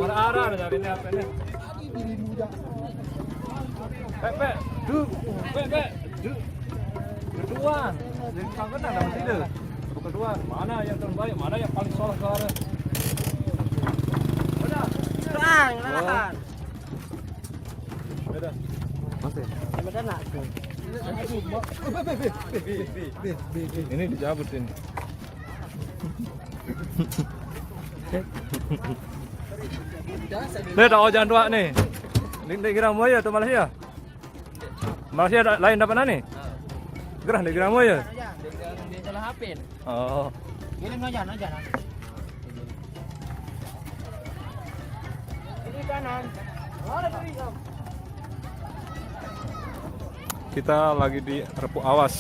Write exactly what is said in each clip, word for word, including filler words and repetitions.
Arah-arah ada dari ini apa ini? Pek, pek, duk, pek, pek, duk. Keduan. Jadi kau kena dapat tidur. Keduan. Mana yang terbaik? Mana yang paling soleh suara? Udah. Bang, lawan. Udah. Masih. Yang mana nak tu? Bi, bi, bi, bi, bi. Ini dicabut ini. Ni tak hujan tuak ni. Ni, ni kira moyo tu Malaysia. Malaysia da-, lain dapat nani? Gerah ni kira moyo. Dia salah hapin. Oh. Ini hujan, hujan. Ini kanan. Kita lagi di Repuk Awas.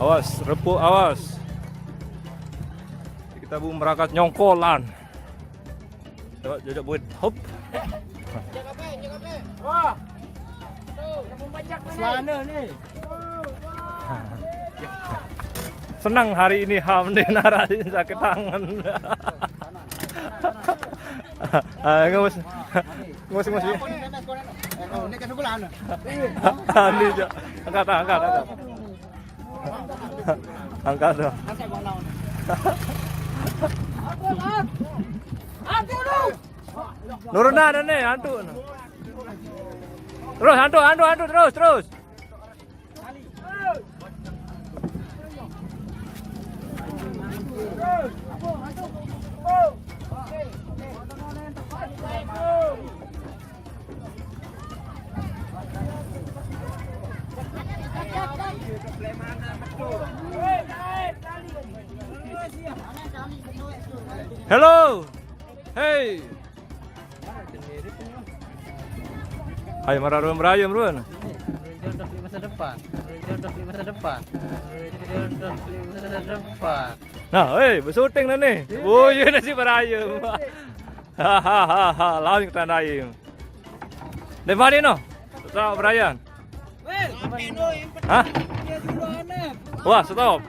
Awas, Repuk Awas. Kita bu merakat nyongkolan. Coba jajak buat hop. Wah. Sana ni. Senang hari ini ham ni narain sakit tangan. Ah, ngus. Ngus, ngus. Ini kan gula. Ini je. Angkat, angkat, angkat. Angkat tu. Nurunan ni, hantu. Terus, hantu, hantu, hantu, terus, terus. Hello. Hey. Hai, marah run, merayam run. Jodoh di masa depan. Jodoh di masa depan. Jodoh di masa depan. Nah, hei, bersyuting dah ni. Oh, ya, nasi merayam. Hahaha, lawan kita naim. Dari mana no? Stop, Brian. Hah? Wah, stop.